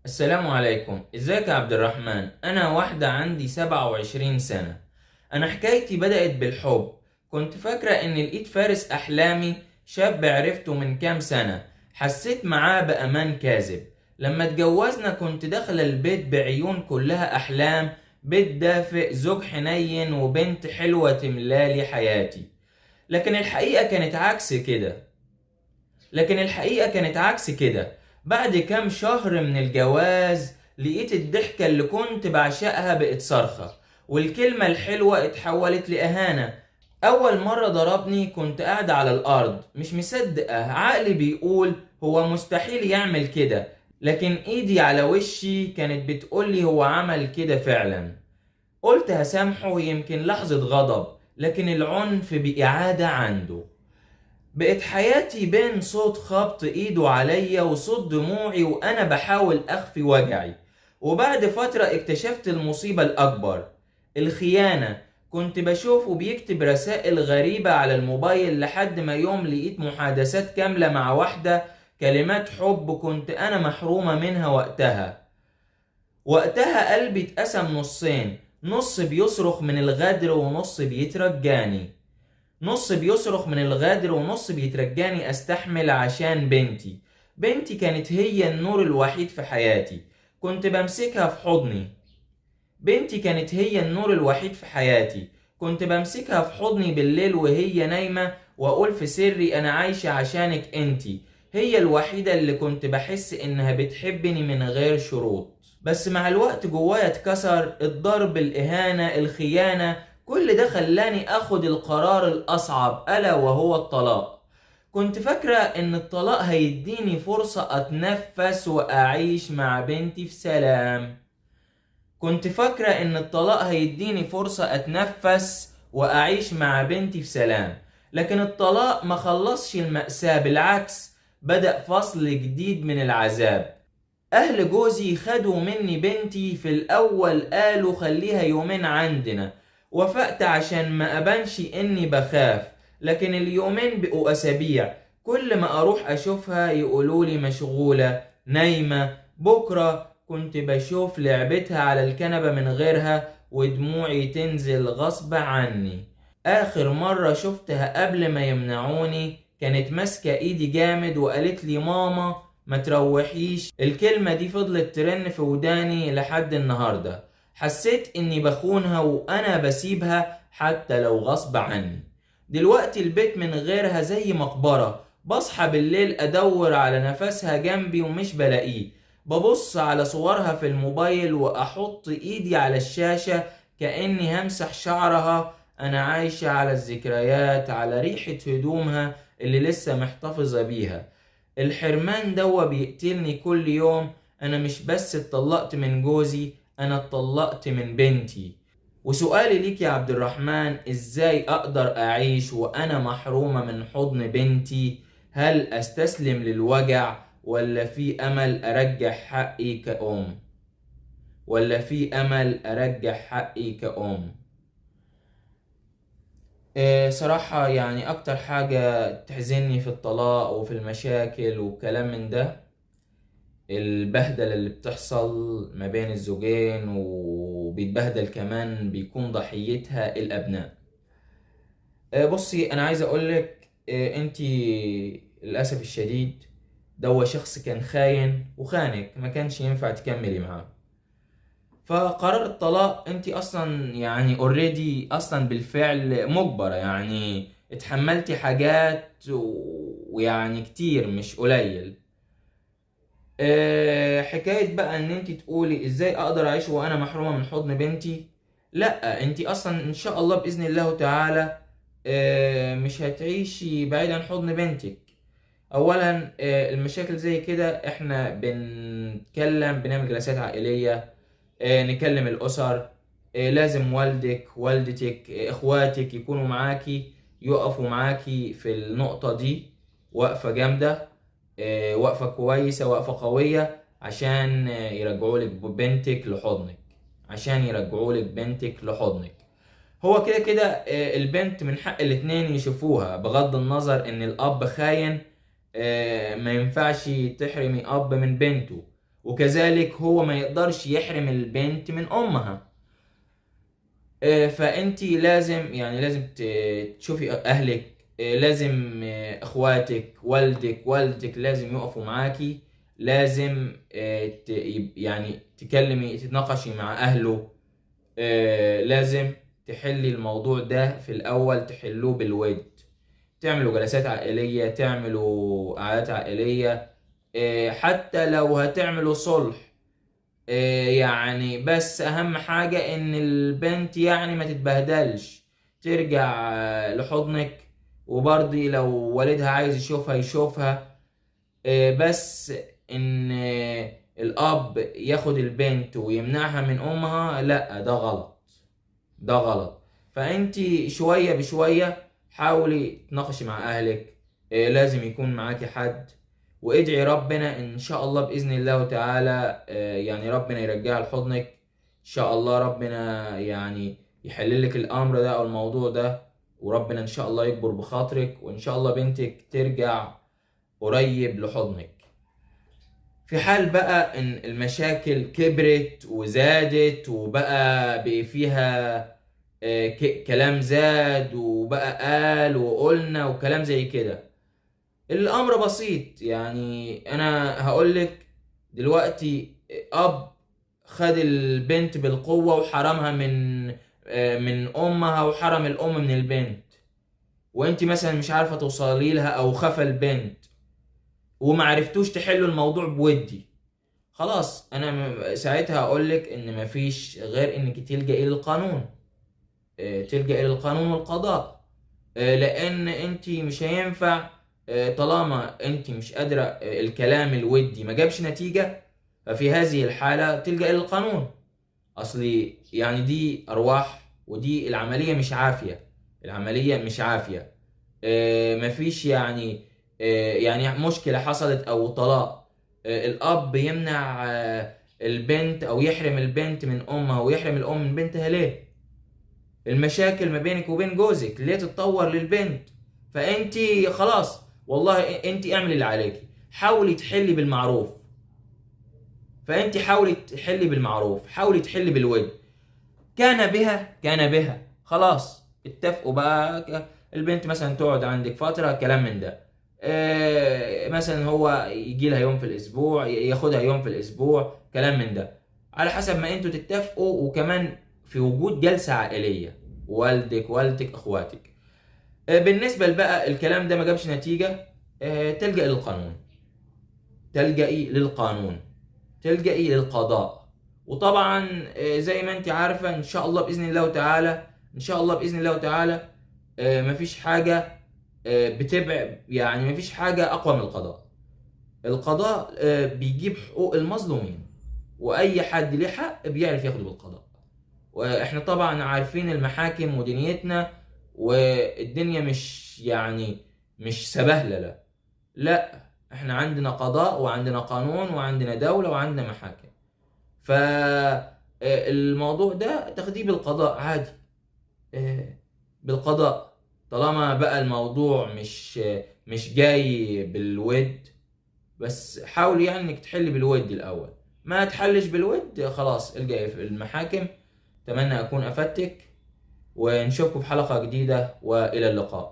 السلام عليكم، ازيك يا عبد الرحمن؟ انا واحدة عندي 27 سنة. انا حكايتي بدأت بالحب. كنت فاكرة ان لقيت فارس احلامي، شاب عرفته من كام سنة، حسيت معاه بامان كاذب. لما اتجوزنا كنت داخلة البيت بعيون كلها احلام، بيت دافئ، زوج حنين، وبنت حلوة تملالي حياتي. لكن الحقيقة كانت عكس كده. لكن الحقيقة كانت عكس كده. بعد كام شهر من الجواز لقيت الضحكة اللي كنت بعشقها بقت صرخة، والكلمة الحلوة اتحولت لإهانة. أول مرة ضربني كنت قاعد على الأرض مش مصدقة، عقلي بيقول هو مستحيل يعمل كده، لكن إيدي على وشي كانت بتقولي هو عمل كده فعلا. قلت هسامحه، يمكن لحظة غضب، لكن العنف بإعادة عنده. بقت حياتي بين صوت خبط ايده عليا وصوت دموعي وانا بحاول اخفي وجعي. وبعد فترة اكتشفت المصيبة الاكبر، الخيانة. كنت بشوفه بيكتب رسائل غريبة على الموبايل، لحد ما يوم لقيت محادثات كاملة مع واحدة، كلمات حب كنت انا محرومة منها وقتها. وقتها قلبي اتقسم نصين، نص بيصرخ من الغدر ونص بيترجاني. نص بيصرخ من الغدر ونص بيترجاني استحمل عشان بنتي. بنتي كانت هي النور الوحيد في حياتي، كنت بمسكها في حضني. بنتي كانت هي النور الوحيد في حياتي، كنت بمسكها في حضني بالليل وهي نايمة واقول في سري انا عايشة عشانك انتي. هي الوحيدة اللي كنت بحس انها بتحبني من غير شروط. بس مع الوقت جوايا اتكسر، الضرب، الاهانة، الخيانة، كل ده خلاني اخد القرار الاصعب، الا وهو الطلاق. كنت فاكرة ان الطلاق هيديني فرصة اتنفس واعيش مع بنتي في سلام. كنت فاكرة إن الطلاق هيديني فرصة أتنفس وأعيش مع بنتي في سلام، لكن الطلاق ما خلصش المأساة، بالعكس بدأ فصل جديد من العذاب. أهل جوزي خدوا مني بنتي. في الأول قالوا خليها يومين عندنا، وافقت عشان ما أبانش إني بخاف، لكن اليومين بقوا أسابيع. كل ما أروح أشوفها يقولولي مشغولة، نايمة، بكرة. كنت بشوف لعبتها على الكنبة من غيرها ودموعي تنزل غصب عني. آخر مرة شفتها قبل ما يمنعوني كانت ماسكة إيدي جامد وقالت لي ماما ما تروحيش. الكلمة دي فضلت ترن في وداني لحد النهاردة. حسيت إني بخونها وأنا بسيبها حتى لو غصب عني. دلوقتي البيت من غيرها زي مقبرة، بصحى بالليل أدور على نفسها جنبي ومش بلاقيه. ببص على صورها في الموبايل وأحط إيدي على الشاشة كأني همسح شعرها. أنا عايشة على الذكريات، على ريحة هدومها اللي لسه محتفظة بيها. الحرمان دوا بيقتلني كل يوم. أنا مش بس اتطلقت من جوزي، أنا اتطلقت من بنتي. وسؤالي ليك يا عبد الرحمن، إزاي أقدر أعيش وأنا محرومة من حضن بنتي؟ هل أستسلم للوجع ولا في أمل أرجع حقي كأم؟ ولا في أمل أرجع حقي كأم؟ صراحة يعني أكتر حاجة تحزني في الطلاق وفي المشاكل والكلام من ده، البهدلة اللي بتحصل ما بين الزوجين، وبيتبهدل كمان بيكون ضحيتها الأبناء. بصي أنا عايز أقولك، أنتي للأسف الشديد ده هو شخص كان خاين وخانك، ما كانش ينفع تكملي معاه. فقرار الطلاق انت اصلا يعني اوريدي اصلا بالفعل مجبرة، يعني اتحملتي حاجات ويعني كتير مش قليل. حكاية بقى ان انت تقولي ازاي اقدر اعيش وانا محرومة من حضن بنتي، لا انت اصلا ان شاء الله باذن الله تعالى، مش هتعيشي بعيد عن حضن بنتك. اولا، المشاكل زي كده احنا بنعمل جلسات عائلية، نكلم الاسر، لازم والدك والدتك، اخواتك يكونوا معاكي، يقفوا معاكي في النقطة دي، وقفة جامدة، وقفة كويسة، وقفة قوية، عشان يرجعوا لك بنتك لحضنك، عشان يرجعوا لك بنتك لحضنك. هو كده كده، البنت من حق الاتنين يشوفوها، بغض النظر ان الاب خاين، ما ينفعش تحرمي اب من بنته. وكذلك هو ما يقدرش يحرم البنت من امها. فانت لازم يعني لازم تشوفي اهلك، لازم اخواتك، والدك والدتك لازم يقفوا معاكي، لازم يعني تكلمي، تتناقشي مع اهله، لازم تحلي الموضوع ده في الاول، تحلوه بالود، تعملوا جلسات عائلية، تعملوا قعدات عائلية، حتى لو هتعملوا صلح، يعني بس اهم حاجة ان البنت يعني ما تتبهدلش، ترجع لحضنك، وبرضه لو والدها عايز يشوفها يشوفها، بس ان الاب ياخد البنت ويمنعها من امها، لا ده غلط، ده غلط. فانت شوية بشوية حاولي تناقشي مع اهلك، لازم يكون معاكي حد، وادعي ربنا ان شاء الله باذن الله تعالى، يعني ربنا يرجعها لحضنك ان شاء الله، ربنا يعني يحل لك الامر ده او الموضوع ده، وربنا ان شاء الله يكبر بخاطرك، وان شاء الله بنتك ترجع قريب لحضنك. في حال بقى ان المشاكل كبرت وزادت وبقى فيها كلام زاد وبقى قال وقلنا وكلام زي كده، الامر بسيط. يعني انا هقولك دلوقتي، اب خد البنت بالقوة وحرمها من امها، وحرم الام من البنت، وانت مثلا مش عارفة توصلي لها او خفى البنت وما عرفتوش تحلوا الموضوع بودي، خلاص انا ساعتها هقولك ان مفيش غير انك تلجئي للقانون، تلجئي للقانون والقضاء، لان انت مش هينفع، طالما انت مش قادرة، الكلام الودي ما جابش نتيجة، ففي هذه الحالة تلجأ للقانون. اصلي يعني دي ارواح، ودي العملية مش عافية، العملية مش عافية، مفيش يعني مشكلة حصلت او طلاق، الاب يمنع البنت او يحرم البنت من امها ويحرم الام من بنتها، ليه؟ المشاكل ما بينك وبين جوزك ليه تتطور للبنت؟ فانت خلاص والله انت اعملي اللي عليكي، حاولي تحلي بالمعروف. فانت حاولي تحلي بالمعروف، حاولي تحلي بالود، كان بها كان بها، خلاص اتفقوا بقى، البنت مثلا تقعد عندك فترة، كلام من ده، مثلا هو يجي لها يوم في الاسبوع، ياخدها يوم في الاسبوع، كلام من ده، على حسب ما انتوا تتفقوا، وكمان في وجود جلسة عائلية، والدك والدتك اخواتك. بالنسبة لبقى الكلام ده ما جابش نتيجة، تلجأ للقانون، تلجئي للقانون، تلجئي للقضاء. وطبعا، زي ما انت عارفة ان شاء الله بإذن الله تعالى، ان شاء الله بإذن الله تعالى، مفيش حاجة، بتبع، يعني مفيش حاجة أقوى من القضاء. القضاء، بيجيب حقوق المظلومين، وأي حد ليه حق بيعرف ياخده بالقضاء. واحنا طبعا عارفين المحاكم ودنيتنا، والدنيا مش سبهللة، لا احنا عندنا قضاء وعندنا قانون وعندنا دولة وعندنا محاكم. الموضوع ده تاخديه بالقضاء عادي، بالقضاء، طالما بقى الموضوع مش جاي بالود، بس حاول انك تحل بالود الاول، ما تحلش بالود خلاص الجأي في المحاكم. اتمنى اكون افدتك، ونشوفكم في حلقة جديدة، والى اللقاء.